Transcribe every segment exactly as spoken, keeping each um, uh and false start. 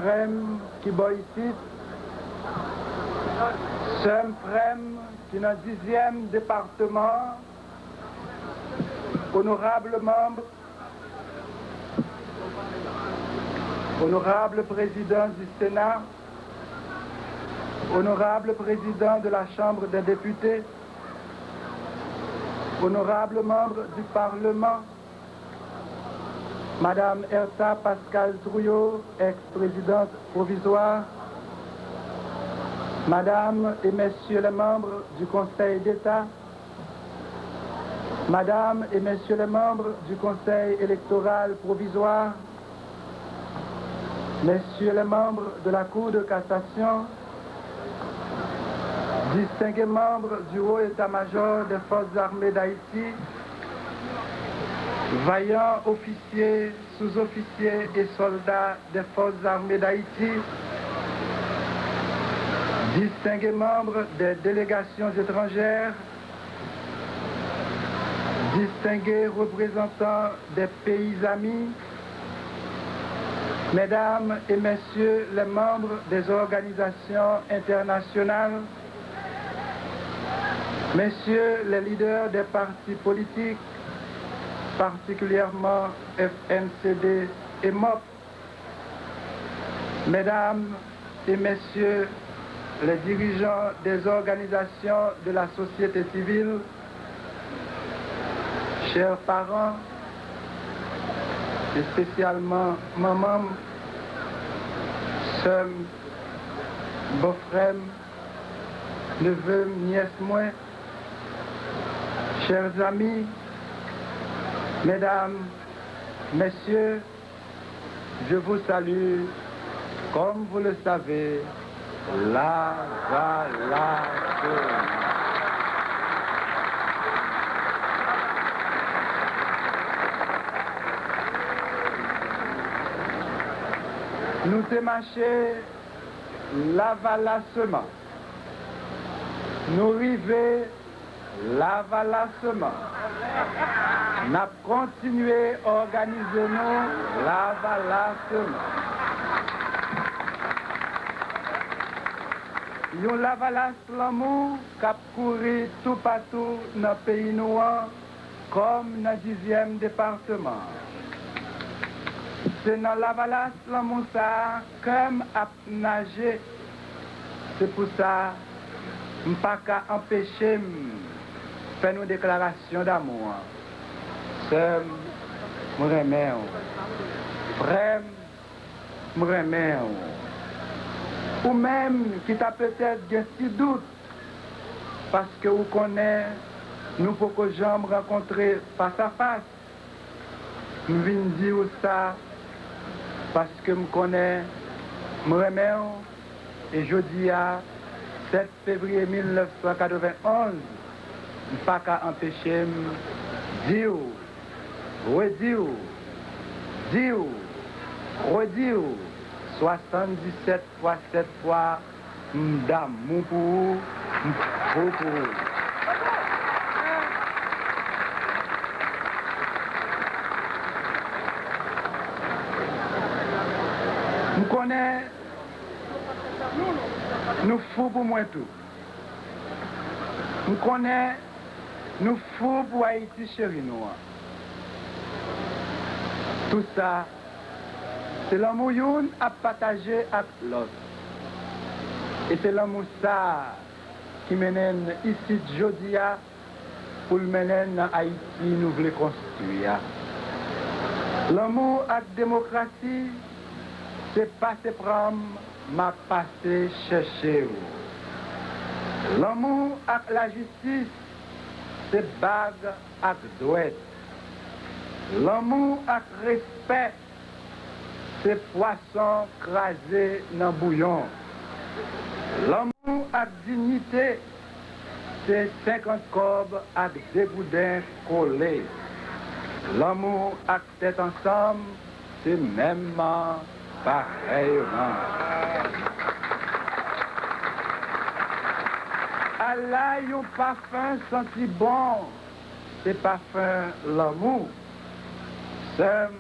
Frè m ki bò isit, sè m, frè m ki nan dizyèm depatman an, onorab manm, onorab prezidan di Sena, onorab prezidan de la Chanm dè Depite, onorab manm di Palman, Madam Ertha Pascal Trouillot, ex-présidente provisoire, Madame et Messieurs les membres du Conseil d'État, Madame et Messieurs les membres du Conseil électoral provisoire, Messieurs les membres de la Cour de cassation, distingués membres du Haut État-Major des Forces armées d'Haïti, vaillants officiers, sous-officiers et soldats des Forces armées d'Haïti, distingués membres des délégations étrangères, distingués représentants des pays amis, Mesdames et Messieurs les membres des organisations internationales, Messieurs les leaders des partis politiques, particulièrement F N C D et MOP, Mesdames et Messieurs les dirigeants des organisations de la société civile, chers parents, espesyalman manman m, sè m, bòfrè m, neve m, nyès mwen, chers amis, mesdames, messieurs, je vous salue, comme vous le savez, Lavalas. Nou te mache Lavalas. Nou rive Lavalas. N ap kontinye òganize nou Lavalas. Yon Lavalas lanmou k ap kouri toupatou nan peyi nou an, kòm nan dizyèm depatman an. Se nan Lavalas lanmou sa a kè m ap naje. Se pou sa, m pa ka anpeche m fè nou deklarasyon damou an. Sè m, m renmen w. Frè m, m renmen w. Ou menm ki ta petèt gen ti dout, paske ou konnen nou poko janm rankontre fasafas, m vin di w sa paske m konnen m renmen w, e jodi a, sèt fevriye mil nèf san katrevenn onz, m pa ka anpeche m di w, redi w, di w, redi w, swasanndisèt fwa sèt fwa, m damou pou ou, m fou pou ou. M konnen nou fou pou mwen tou. M konnen nou fou pou Ayiti cheri nou an. Tout sa, se lanmou youn ap pataje ak lòt. E se lanmou sa a ki mennen n isit jodi a, pou l mennen n nan Ayiti nou vle konstwi a. Lanmou ak demokrasi, se pase pran m, m ap pase chèche w. Lanmou ak lajistis, se bag ak dwèt. Lanmou ak respè, se pwason kraze nan bouyon. Lanmou ak diyite, se senkant kòb ak de gouden kole. Lanmou ak tèt ansanm, se menm parèyman. Ala yon pafen santi bon, se pafen lanmou. Sè m,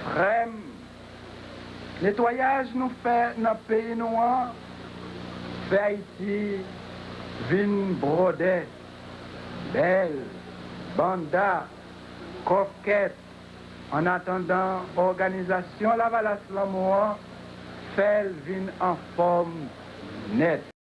frè m, Netwayaj nou fè nan peyi nou an fè Ayiti vin bwòdè, bèl, banda, kòkèt, annatandan òganizasyon Lavalas Lanmou an fè l vin anfòm nèt.